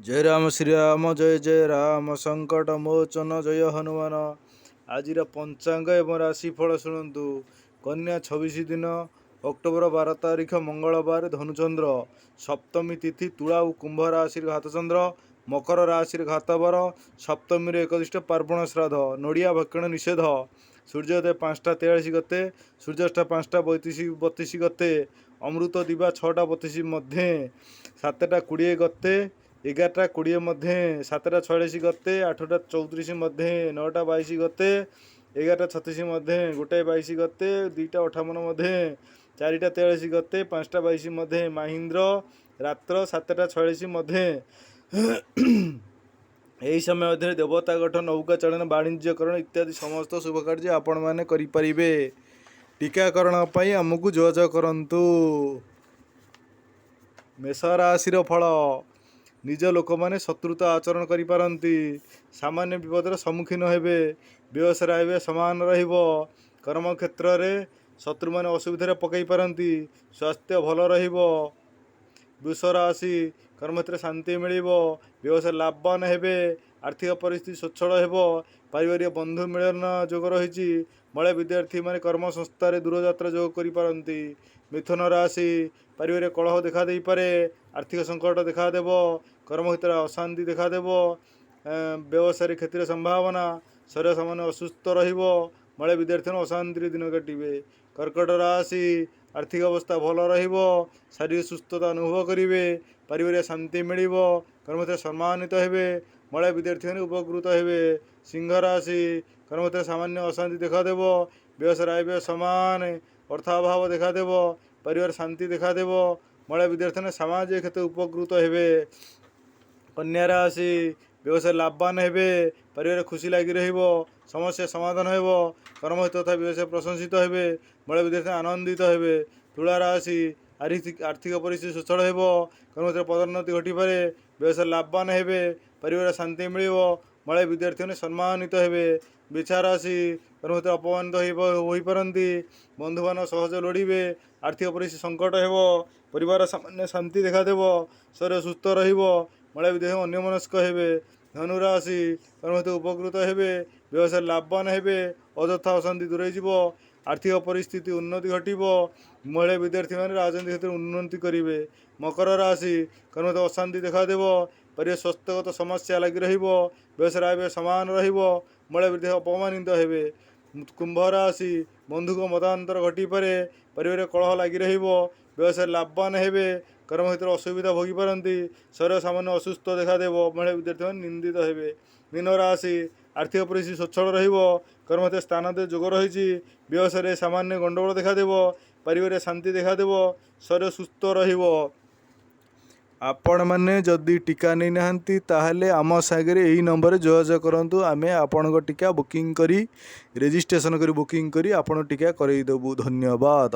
ଜୟ ରାମ ଶ୍ରୀରାମ ଜୟ ଜୟ ରାମ, ସଙ୍କଟ ମୋଚନ ଜୟ ହନୁମାନ। ଆଜିର ପଞ୍ଚାଙ୍ଗ ଏବଂ ରାଶିଫଳ ଶୁଣନ୍ତୁ। କନ୍ୟା, 26 ଦିନ ଅକ୍ଟୋବର 12 ତାରିଖ ମଙ୍ଗଳବାର, ଧନୁଚନ୍ଦ୍ର ସପ୍ତମୀ ତିଥି, ତୁଳା ଓ କୁମ୍ଭ ରାଶିରେ ଘାତଚନ୍ଦ୍ର, ମକର ରାଶିରେ ଘାତବର, ସପ୍ତମୀରେ ଏକଦିଷ୍ଟ, ପାର୍ବଣ ଶ୍ରାଦ୍ଧ, ନଡ଼ିଆ ଭକ୍ଷଣ ନିଷେଧ। ସୂର୍ଯ୍ୟୋଦୟ 5ଟା 43 ଗତେ, ସୂର୍ଯ୍ୟାସ୍ତ 5ଟା 32 ଗତେ, ଅମୃତ ଦିବା 6ଟା 32 ମଧ୍ୟେ, 7ଟା 20 ଗତେ 11ଟା 20 ମଧ୍ୟେ, 7ଟା 46 ଗତେ 8ଟା 34 ମଧ୍ୟେ, 9ଟା 22 ଗତେ 11ଟା 36 ମଧ୍ୟେ, 1 22 ଗତେ 2ଟା 58 ମଧ୍ୟେ, 4ଟା 43 ଗତେ 5ଟା 22 ମଧ୍ୟେ, ମାହିନ୍ଦ୍ର ରାତ୍ର 7ଟା 46 ମଧ୍ୟେ। ଏହି ସମୟ ମଧ୍ୟରେ ଦେବତା ଗଠନ, ନୌକା ଚାଳନ, ବାଣିଜ୍ୟକରଣ ଇତ୍ୟାଦି ସମସ୍ତ ଶୁଭ କାର୍ଯ୍ୟ ଆପଣମାନେ କରିପାରିବେ। ଟୀକାକରଣ ପାଇଁ ଆମକୁ ଯୋଗାଯୋଗ କରନ୍ତୁ। ମେଷ ରାଶିର ଫଳ, ନିଜ ଲୋକମାନେ ଶତ୍ରୁତା ଆଚରଣ କରିପାରନ୍ତି। ସାମାନ୍ୟ ବିପଦର ସମ୍ମୁଖୀନ ହେବେ। ବ୍ୟବସାୟ ଆୟ ସମାନ ରହିବ। କର୍ମକ୍ଷେତ୍ରରେ ଶତ୍ରୁମାନେ ଅସୁବିଧାରେ ପକାଇ ପାରନ୍ତି। ସ୍ୱାସ୍ଥ୍ୟ ଭଲ ରହିବ। ବୃଷ ରାଶି, କର୍ମକ୍ଷେତ୍ରରେ ଶାନ୍ତି ମିଳିବ। ବ୍ୟବସାୟ ଲାଭବାନ ହେବେ। ଆର୍ଥିକ ପରିସ୍ଥିତି ସ୍ୱଚ୍ଛଳ ହେବ। ପାରିବାରିକ ବନ୍ଧୁ ମିଳନ ଯୋଗ ରହିଛି। ମହିଳା ବିଦ୍ୟାର୍ଥୀମାନେ କର୍ମ ସଂସ୍ଥାରେ ଦୂରଯାତ୍ରା ଯୋଗ କରିପାରନ୍ତି। ମିଥୁନ ରାଶି, ପାରିବାରିକ କଳହ ଦେଖା ଦେଇପାରେ। ଆର୍ଥିକ ସଙ୍କଟ ଦେଖାଦେବ। କର୍ମକ୍ଷେତ୍ରରେ ଅଶାନ୍ତି ଦେଖାଦେବ। ବ୍ୟବସାୟରେ କ୍ଷତିର ସମ୍ଭାବନା। ଶରୀର ସାମାନ୍ୟ ଅସୁସ୍ଥ ରହିବ। ମହିଳା ବିଦ୍ୟାର୍ଥୀମାନେ ଅଶାନ୍ତିରେ ଦିନ କାଟିବେ। କର୍କଟ ରାଶି, ଆର୍ଥିକ ଅବସ୍ଥା ଭଲ ରହିବ। ଶାରୀରିକ ସୁସ୍ଥତା ଅନୁଭବ କରିବେ। ପାରିବାରିକ ଶାନ୍ତି ମିଳିବ। କର୍ମକ୍ଷେତ୍ରରେ ସମ୍ମାନିତ ହେବେ। ମହିଳା ବିଦ୍ୟାର୍ଥୀମାନେ ଉପକୃତ ହେବେ। ସିଂହ ରାଶି, କର୍ମକ୍ଷେତ୍ରରେ ସାମାନ୍ୟ ଅଶାନ୍ତି ଦେଖାଦେବ। ବ୍ୟବସାୟ ଆୟ ବ୍ୟୟ ସମାନ। ଅର୍ଥାଭାବ ଦେଖାଦେବ। ପରିବାର ଶାନ୍ତି ଦେଖାଦେବ। ମହିଳା ବିଦ୍ୟାର୍ଥୀମାନେ ସାମାଜିକ କ୍ଷେତ୍ରରେ ଉପକୃତ ହେବେ। କନ୍ୟା ରାଶି, ବ୍ୟବସାୟ ଲାଭବାନ ହେବେ। ପରିବାର ଖୁସି ଲାଗି ରହିବ। ସମସ୍ୟା ସମାଧାନ ହେବ। କର୍ମକ୍ଷେତ୍ର ତଥା ବ୍ୟବସାୟ ପ୍ରଶଂସିତ ହେବେ। ମହିଳା ବିଦ୍ୟାର୍ଥୀ ଆନନ୍ଦିତ ହେବେ। ତୁଳା ରାଶି, ଆର୍ଥିକ ପରିସ୍ଥିତି ସ୍ୱଚ୍ଛଳ ହେବ। କର୍ମକ୍ଷେତ୍ରରେ ପଦୋନ୍ନତି ଘଟିପାରେ। ବ୍ୟବସାୟ ଲାଭବାନ ହେବେ। ପରିବାର ଶାନ୍ତି ମିଳିବ। ମହିଳା ବିଦ୍ୟାର୍ଥୀମାନେ ସମ୍ମାନିତ ହେବେ। ବିଛା ରାଶି, କର୍ମକ୍ଷେତ୍ରରେ ଅପମାନିତ ହୋଇପାରନ୍ତି। ବନ୍ଧୁବାନ୍ଧବ ସହଯୋଗ ଲୋଡ଼ିବେ। ଆର୍ଥିକ ପରିସ୍ଥିତି ସଙ୍କଟ ହେବ। ପରିବାର ସାମାନ୍ୟ ଶାନ୍ତି ଦେଖାଦେବ। ଶରୀର ସୁସ୍ଥ ରହିବ। ମହିଳା ବିଦ୍ୟାର୍ଥୀ ଅନ୍ୟମନସ୍କ ହେବେ। ଧନୁରାଶି, କର୍ମକ୍ଷେତ୍ର ଉପକୃତ ହେବେ। ବ୍ୟବସାୟ ଲାଭବାନ ହେବେ। ଅଯଥା ଅଶାନ୍ତି ଦୂରେଇ ଯିବ। ଆର୍ଥିକ ପରିସ୍ଥିତି ଉନ୍ନତି ଘଟିବ। ମହିଳା ବିଦ୍ୟାର୍ଥୀମାନେ ରାଜନୀତି କ୍ଷେତ୍ରରେ ଉନ୍ନତି କରିବେ। ମକର ରାଶି, କର୍ମକ୍ଷେତ୍ର ଅଶାନ୍ତି ଦେଖାଦେବ। ପରିବାର ସ୍ୱାସ୍ଥ୍ୟଗତ ସମସ୍ୟା ଲାଗି ରହିବ। ବ୍ୟବସାୟ ଆୟ ବ୍ୟୟ ସମାନ ରହିବ। ମହିଳା ବିଦ୍ୟାର୍ଥୀ ଅପମାନିତ ହେବେ। କୁମ୍ଭ ରାଶି, ବନ୍ଧୁଙ୍କ ମତାନ୍ତର ଘଟିପାରେ। ପରିବାରରେ କଳହ ଲାଗି ରହିବ। ବ୍ୟବସାୟରେ ଲାଭବାନ ହେବେ। କର୍ମକ୍ଷେତ୍ରରେ ଅସୁବିଧା ଭୋଗିପାରନ୍ତି। ଶରୀର ସାମାନ୍ୟ ଅସୁସ୍ଥ ଦେଖାଦେବ। ମହିଳା ବିଦ୍ୟାର୍ଥୀମାନେ ନିନ୍ଦିତ ହେବେ। ମୀନ ରାଶି, ଆର୍ଥିକ ପରିସ୍ଥିତି ସ୍ୱଚ୍ଛଳ ରହିବ। କର୍ମକ୍ଷେତ୍ରରେ ସ୍ଥାନ ଯୋଗ ରହିଛି। ବ୍ୟବସାୟରେ ସାମାନ୍ୟ ଗଣ୍ଡଗୋଳ ଦେଖାଦେବ। ପାରିବାରିକ ଶାନ୍ତି ଦେଖାଦେବ। ଶରୀର ସୁସ୍ଥ ରହିବ। ଆପଣମାନେ ଯଦି ଟୀକା ନେଇନାହାନ୍ତି, ତାହେଲେ ଆମ ସାଙ୍ଗରେ ଏଇ ନମ୍ବରରେ ଯୋଗାଯୋଗ କରନ୍ତୁ। ଆମେ ଆପଣଙ୍କ ଟୀକା ବୁକିଂ କରି, ରେଜିଷ୍ଟ୍ରେସନ୍ କରି, ବୁକିଂ କରି ଆପଣ ଟୀକା କରାଇଦେବୁ। ଧନ୍ୟବାଦ।